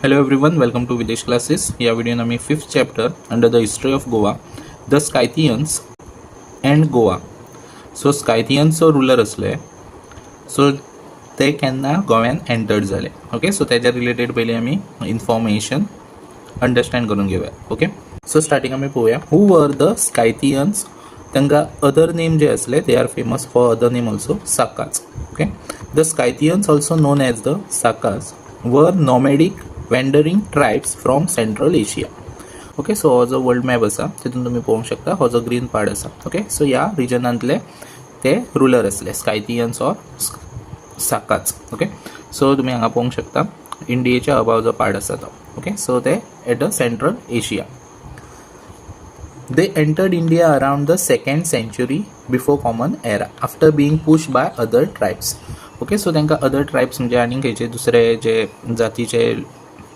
Hello everyone, welcome to Videsh Classes. या व्हिडिओन आम्ही fifth chapter under the history of Goa, the Scythians and Goa. So स्कायथियन्सचो ruler असले, so ते केन्ना गोव्यान entered जाले. ओके, सो तेज्या रिलेटेड पयलीं आमी इन्फॉर्मेशन अंडरस्टँड करून घेवया. ओके, सो स्टार्टींग आमी पळोवया who were the स्कायथियन्स. तांकां अदर नेम जे आसले, they are famous for other name also, Sakas. Okay, the Scythians, also known as the Sakas, were nomadic wandering tribes from Central Asia. Okay, so हो जो world map आसा तितून तुमी पळोवंक शकता, हो जो ग्रीन पार्ट आसा, ओके, सो ह्या रिजनांतले ते रुलर आसले, स्कायथियन्स ऑर साकाच. ओके, सो तुमी हांगा पळोवंक शकता, इंडियेच्या अबाव जो पार्ट आसा तो. ओके, सो ते at the Central Asia. They entered India around the second century before Common Era after being pushed by other tribes. Okay, so तांकां अदर ट्रायब्स म्हणजे आनीक खंयचे दुसरे जे जातीचे,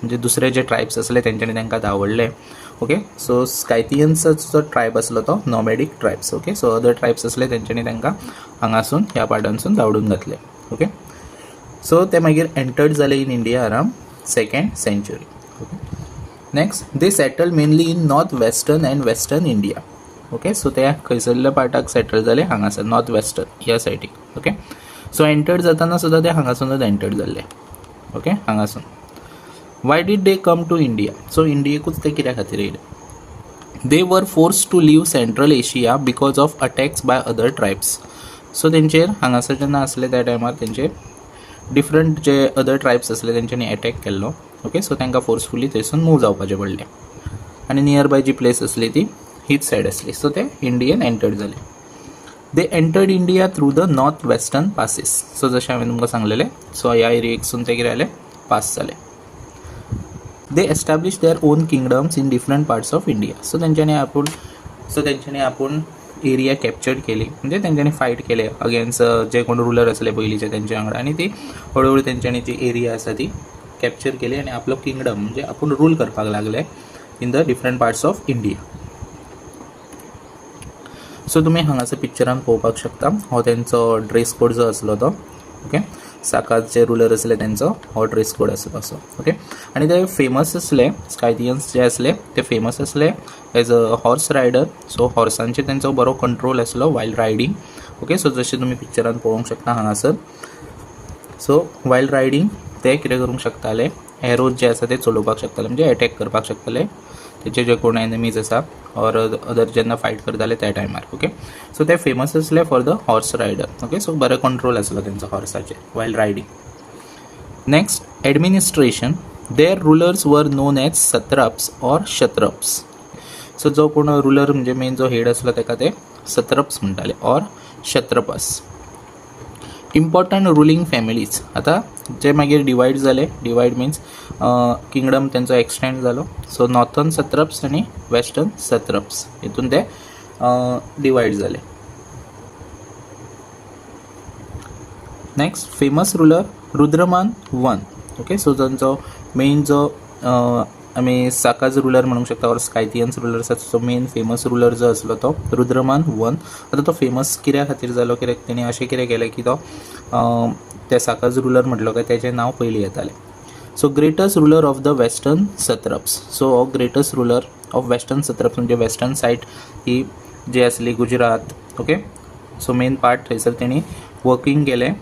म्हणजे दुसरे जे ट्रायब्स आसले तेंच्यांनी तांकां धांवडले. ओके, सो स्कायथियन्साचो जो ट्रायब आसलो तो nomadic tribes. Okay, so other tribes आसले तेंच्यांनी तांकां हांगासून ह्या पार्टांसून धांवडून घातले. ओके, सो ते मागीर एंटर्ड जाले in India around second century. Okay, next, they settle mainly in north western and western India. Okay, so ते खंयसरल्या पार्टाक सेटल जाले? हांगासर नॉर्थ वेस्टर्न ह्या सायडीक. ओके, सो एंटर्ड जाताना सुद्दां ते हांगासूनच एंटर्ड जाल्ले. ओके, हांगासून. Why did they come to India? So इंडियेकूच ते कित्या खातीर येयले? They were forced to leave Central Asia because of attacks by other tribes. So तेंचेर हांगासर जेन्ना आसले त्या टायमार तेंचेर डिफरंट जे अदर ट्रायब्स आसले तेंच्यांनी अटॅक केल्लो. ओके, सो तांकां फोर्सफुली थंयसून मूव जावपाचें पडलें आनी नियर बाय जी प्लेस आसली ती हीच सायड आसली. सो ते इंडियन एंटर्ड जाले. They entered India through the north western passes. So जशें हांवें तुमकां सांगलेलें, सो ह्या एरियेकसून ते कितें जाले? पास जाले. They establish their own kingdoms in different parts of India. So तेंच्यांनी आपूण एरिया कॅप्चर्ड केली, म्हणजे तेंच्यांनी फायट केले अगेन्स्ट जे कोण रुलर आसले पयलींचे तेंच्या वांगडा आनी ती हळूहळू तेंच्यांनी जी एरिया आसा ती कॅप्चर केली आनी आपलो किंगडम म्हणजे आपूण रूल करपाक लागले in the different parts of India. So तुमी हांगासर पिक्चरान पळोवपाक शकता, हो तेंचो ड्रेस कोड जो आसलो तो. ओके, साकाज जे रुलर आसले तेंचो हो ड्रेस कोड आसलो असो. ओके, आनी ते फेमस आसले, स्कायथियन्स जे आसले ते फेमस आसले as a horse rider. So हॉर्सांचेर तेंचो बरो कंट्रोल आसलो वायल रायडींग. ओके, सो जशें तुमी पिक्चरान पळोवंक शकता हांगासर, सो वायल रायडींग ते कितें करूंक शकताले? एरोज जे आसा ते चलोवपाक शकताले, म्हणजे एटॅक करपाक शकताले तेचे जे कोण एनिमीज आसा ऑर अदर जेन्ना फायट करताले त्या टायमार. ओके, सो ते फेमस आसले for the horse rider. Okay, so बरो कंट्रोल आसलो तेंचो हॉर्साचेर while riding. Next, administration. Their rulers were known as satraps or kshatraps. So जो कोण रुलर म्हणजे मेन जो हेड आसलो ताका ते सत्रप्स म्हणटाले or Kshatrapas. Important ruling families. आतां जे मागीर डिवायड जाले, डिवायड मिन्स किंगडम तेंचो एक्सटेंड जालो. सो नॉर्थन सत्रप्स आनी वेस्टर्न सत्रप्स हितून ते डिवायड जाले. Next, famous ruler Rudradaman one. Okay, so तांचो मेन जो आमी साकाज रुलर म्हणूंक शकता ऑर स्कायथियन्स रुलर आसा, तो मेन फेमस रुलर जो आसलो तो रुद्रमान वन. आतां तो फेमस कित्या खातीर जालो? कित्याक तेणी अशें कितें केलें की तो ते साकाज रुलर म्हटलो काय तेजें नांव पयलीं येतालें. So greatest ruler of the western satraps. So हो greatest ruler of western satraps म्हणजे वेस्टर्न सायड ही जी आसली Gujarat. Okay, so main part थंयसर तेणी वर्कींग केलें.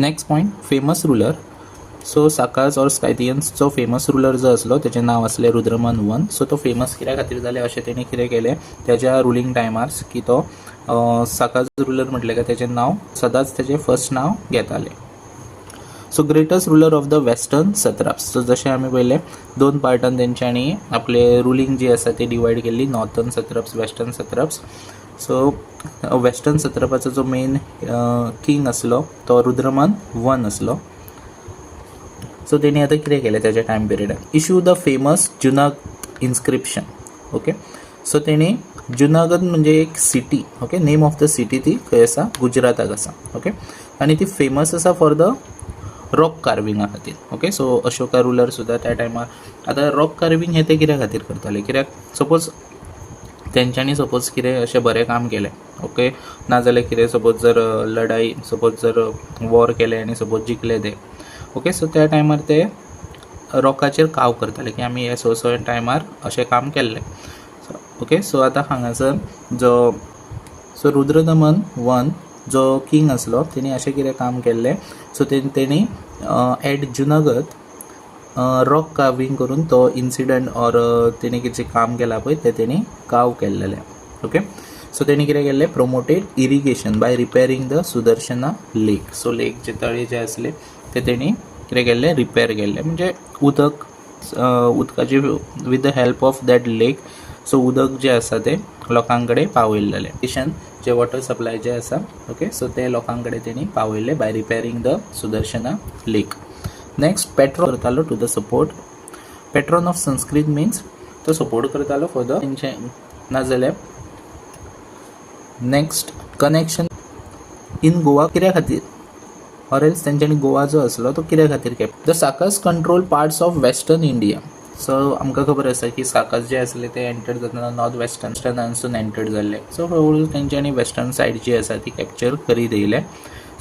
Next point, famous ruler. So Sakas or स्कायथियन्सचो famous ruler जो आसलो तेचें नांव आसलें रुद्रमान वन. सो तो फेमस कित्या खातीर जाले? अशें तेणी कितें केलें तेज्या रुलींग टायमार की तो साकाज रुलर म्हटलें काय तेजें नांव सदांच तेजें फर्स्ट नांव घेताले. So greatest ruler of the western satraps. So जशें आमी पळयलें, दोन पार्टान तेंच्यांनी आपले रुलींग जी आसा ती डिवायड केल्ली, northern satraps, western satraps. So western सत्रपाचो जो मेन किंग आसलो तो रुद्रमान वन आसलो. सो तेणी आतां कितें केलें तेज्या time पिरियडान? Issue the famous Junagadh inscription. Okay, so तेणी जुनागध म्हणजे एक city, okay, name of the city, ती खंय आसा? गुजराताक आसा. ओके, आनी ती फेमस आसा फॉर the rock कार्विंगा खातीर. ओके, सो अशोका रुलर सुद्दां त्या टायमार. आतां रॉक कार्विंग हें ते कित्या खातीर करताले? कित्याक सपोज तेंच्यांनी सपोज कितें अशें बरें काम केलें, ओके, नाजाल्यार कितें सपोज जर लढाई, सपोज जर वॉर केलें आनी सपोज जिखले ते, ओके, सो त्या टायमार ते रॉकाचेर कार्व करताले की आमी हे सो सो टायमार अशें काम केल्लें. ओके, सो आतां हांगासर जो सो रुद्रदमन वन जो किंग आसलो, तेणी अशें कितें काम केल्लें. सो तेणी एट जुनागड रॉक कार्विंग करून तो इन्सिडंट ऑर तेणी कितें काम केलां पळय, तें तेणी कार्व केल्लेलें. ओके, सो तेणी कितें केल्लें? Promoted irrigation by repairing the Sudarshana lake. So lake जे तळे जे आसले, ते तेणी कितें केल्लें? रिपेर केल्लें. म्हणजे उदक, उदकाची, with the help of that lake, so उदक जें आसा तें लोकां कडेन पावयल्लेलें. इरिगेशन जे वॉटर सप्लाय जे आसा, ओके, सो ते लोकां कडेन तेणी पावयल्ले by repairing the Sudarshana lake. Next, patron करतालो to the support, patron of Sanskrit means तो सपोर्ट करतालो फॉर the तेंचे नाजाल्यार. नेक्स्ट, कनेक्शन इन गोवा कित्या खातीर, ऑर एल्स तेंच्यांनी गोवा जो आसलो तो कित्या खातीर cap? The Sakas control parts of western India. So आमकां खबर आसा की साकास जे आसले ते एंटर जातना नॉर्थ वेस्टर्नासून एंटर जाल्ले. सो हळूहळू तेंच्यांनी वेस्टर्न सायड जी आसा ती कॅप्चर करीत येयले.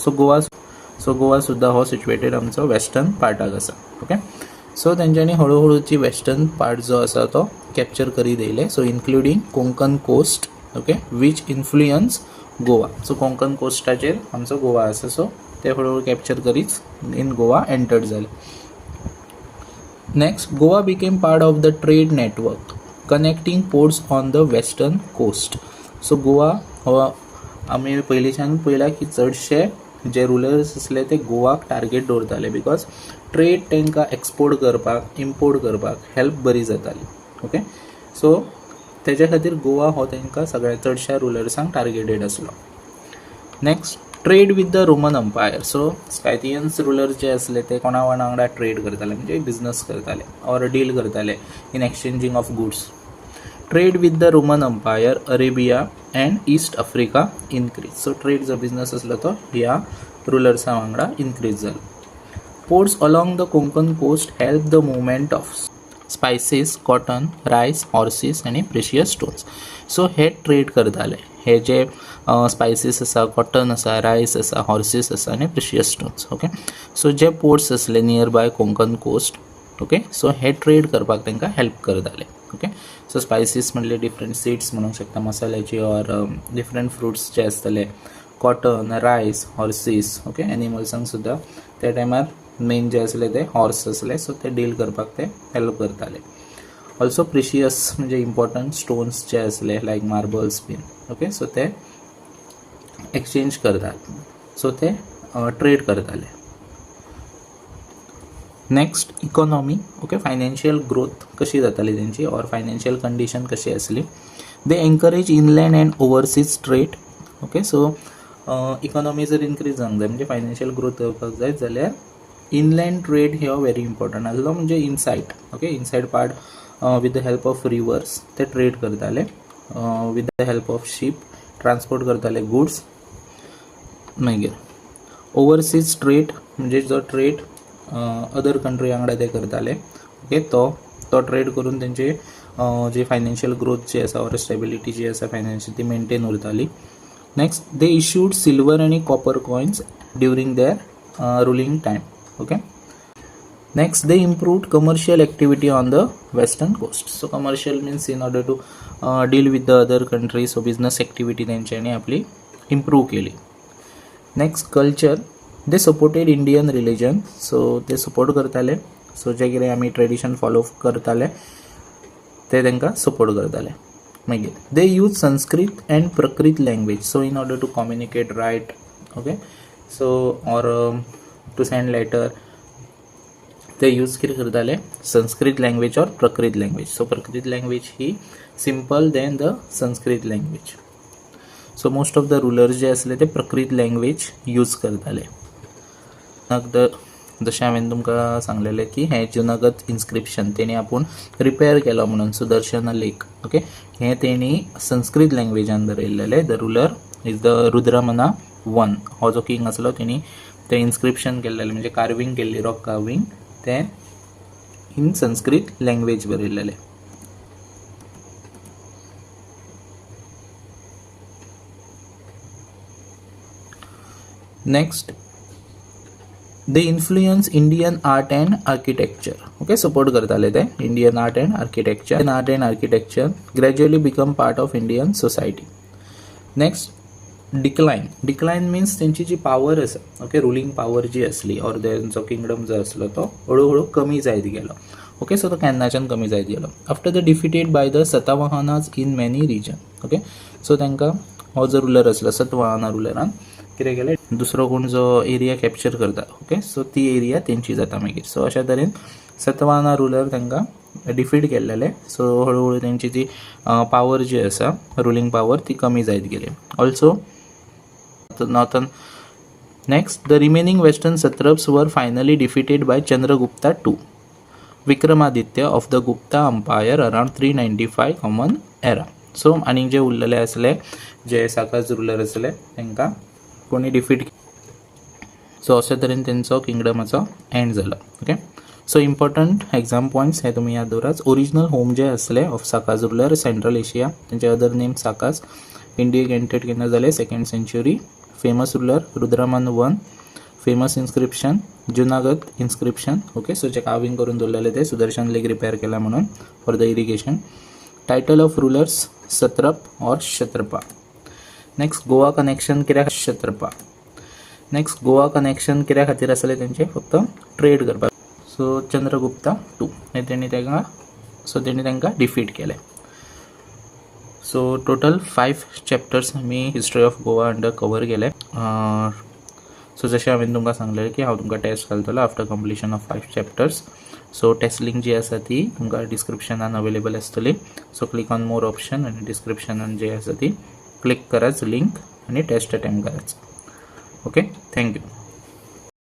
सो गोवा सुद्दां हो सिच्युएटेड आमचो वेस्टर्न पार्टाक आसा. ओके, सो तेंच्यांनी हळूहळू जी वेस्टर्न पार्ट जो आसा तो कॅप्चर करीत येयले, so including Konkan coast, okay, which influence Goa. So Konkan कोस्टाचेर आमचो गोवा आसा, सो ते हळूहळू कॅप्चर करीत इन गोवा एंटर्ड जाले. Next, Goa became part of the trade network connecting ports on the western coast. So Goa हो आमी पयलींच्यान पळयला की चडशे जे रुलर्स आसले ते गोवाक टार्गेट दवरताले, because trade तांकां एक्सपोर्ट करपाक, इम्पोर्ट करपाक हेल्प बरी जाताली. ओके, सो तेज्या खातीर गोवा हो तांकां सगळ्या चडश्या रुलर्सांक टार्गेटेड आसलो. Next, trade with the Roman Empire. So Scythians rulers जे आसले ते कोणा वांगडा ट्रेड करताले, म्हणजे बिजनस करताले ऑर डील करताले in exchanging of goods? Trade with the Roman Empire, Arabia and East Africa increase. So trade जो बिजनस आसलो तो ह्या रुलर्सां वांगडा इनक्रीज जालो. Ports along the Konkan coast help the movement of spices, cotton, rice, horses आनी precious stones. So हे trade करताले, हे जे स्पायसीस आसा, कॉटन आसा, रायस आसा, हॉर्सीस आसा आनी प्रेशियस स्टोन्स. ओके, सो जे पोर्ट्स आसले near by Konkan coast, okay, so hey trade करपाक तांकां हेल्प करताले. ओके, सो स्पायसीस म्हणले डिफरंट सीड्स म्हणूंक शकता मसाल्याची, ऑर डिफरंट फ्रुट्स जे आसतले, कॉटन, रायस, हॉर्सीस. ओके, एनिमल्सांक सुद्दां त्या टायमार मेन जे आसले ते हॉर्स आसले, सो ते डील करपाक ते हेल्प करताले. ऑल्सो प्रिशियस म्हणजे इम्पॉर्टंट स्टोन्स जे आसले, लायक मार्बल्स बीन, ओके, सो ते एक्सचेंज करतात, सो ते ट्रेड करताले. Next, economy. Okay, financial growth कशी जाताली तेंची ऑर फायनान्शियल कंडिशन कशी आसली? They encourage inland and overseas trade. Okay, so economy जर इनक्रीज जावंक जाय, म्हणजे फायनान्शियल ग्रोथ जावपाक जाय जाल्यार इनलँड ट्रेड हो व्हेरी इम्पॉर्टंट आसलो. म्हणजे inside, okay, inside part, with the help of rivers ते ट्रेड करताले, with the help of ship transport करताले गुड्स. मागीर ओवरसीज ट्रेड म्हणजे जो ट्रेड अदर कंट्री वांगडा ते करताले, ओके, तो ट्रेड करून तेंचे जे फायनान्शियल ग्रोथ जी आसा ऑर स्टेबिलिटी जी आसा फायनान्शियल, ती maintain उरताली. Next, they issued silver आनी copper coins during their ruling time. Okay. Next, they improved commercial activity on the western coast. So commercial means in order to deal with the other countries, so business activity तेंच्यांनी आपली improve केली. Next, culture. They supported Indian religion. So ते support करताले, so जे कितें आमी tradition follow करताले ते तांकां सपोर्ट करताले. मागीर they use Sanskrit and Prakrit language. So in order to communicate, write, okay, so or to send letter, ते यूज कितें करताले? Sanskrit language or Prakrit language. So Prakrit language he simple than the Sanskrit language. So most of the rulers जे आसले ते प्रकृत language use करताले. The जशें हांवें तुमकां सांगलेलें की हें जुनागत इन्स्क्रिप्शन तेणी आपूण रिपेर केलो म्हणून सुदर्शन लेक, ओके, हें तेणी Sanskrit लँग्वेजान बरयल्लेलें. The ruler is the Rudramana one. हो जो किंग आसलो, तेणी तें इन्स्क्रिप्शन केल्लेलें, म्हणजे कार्विंग केल्ली, रॉक कार्विंग, तें इन संस्कृत लँग्वेज बरयल्लेलें. Next, they influence Indian art and architecture. Okay, support करताले ते Indian art and architecture. Art and architecture gradually become part of Indian society. Next, decline. Decline means तेंची जी power आसा, okay, ruling power जी आसली or तेंचो kingdom जो आसलो तो हळू हळू कमी जायत गेलो. ओके, सो तो केन्नाच्यान कमी जायत गेलो after the defeated by the Satavahanas in many region. Okay, so तांकां हो जो रुलर आसलो सतवाहना रुलरान कितें केलें, दुसरो कोण जो एरिया कॅप्चर करता, ओके, सो ती एरिया तेंची जाता मागीर. सो अशा तरेन सतवाहना रुलर तांकां डिफीट केल्लेले. सो हळू हळू तेंची ती पावर जी आसा, रुलींग पावर, ती कमी जायत गेली. Also northern. Next, the remaining western satraps were finally defeated by Chandragupta II Vikramaditya of the Gupta Empire around 395 Common Era. So आनी जे उरलेले आसले, जे साकाज रुलर आसले, तांकां कोणी डिफीट. सो अशे तरेन तेंचो किंगडमाचो एंड जालो. Okay, so important exam points हे तुमी याद दवरात. ओरिजिनल होम जे आसले of Sakas ruler, Central Asia. तेंचे अदर नेम साकास. इंडियेक एंटर्ड केन्ना जाले? Second century. Famous ruler Rudradaman I. Famous inscription, Junagadh inscription. Okay, so J carving करून दवरलेले ते सुदर्शन लेक रिपेअर केला म्हणून for the irrigation. Title of rulers, satrap or Kshatrapa. Next, Goa connection कित्याक? क्षत्रपा. नेक्स्ट, गोवा कनेक्शन कित्या खातीर आसलें तेंचें? फक्त ट्रेड करपाक. सो चंद्रगुप्ता टू हे तेणी तांकां, सो तेणी तांकां डिफीट केलें. सो टोटल फायव चॅप्टर्स आमी history of Goa under cover केले. सो जशें हांवें तुमकां सांगलें की हांव तुमकां टेस्ट घालतलो after completion of five chapters. So test link जी आसा ती तुमकां डिस्क्रिप्शनान अवेलेबल आसतली. So click on more option आनी डिस्क्रिप्शनान जे आसा ती क्लिक कराच लिंक आनी टेस्ट अटेम्प्ट कराच. Okay, thank you.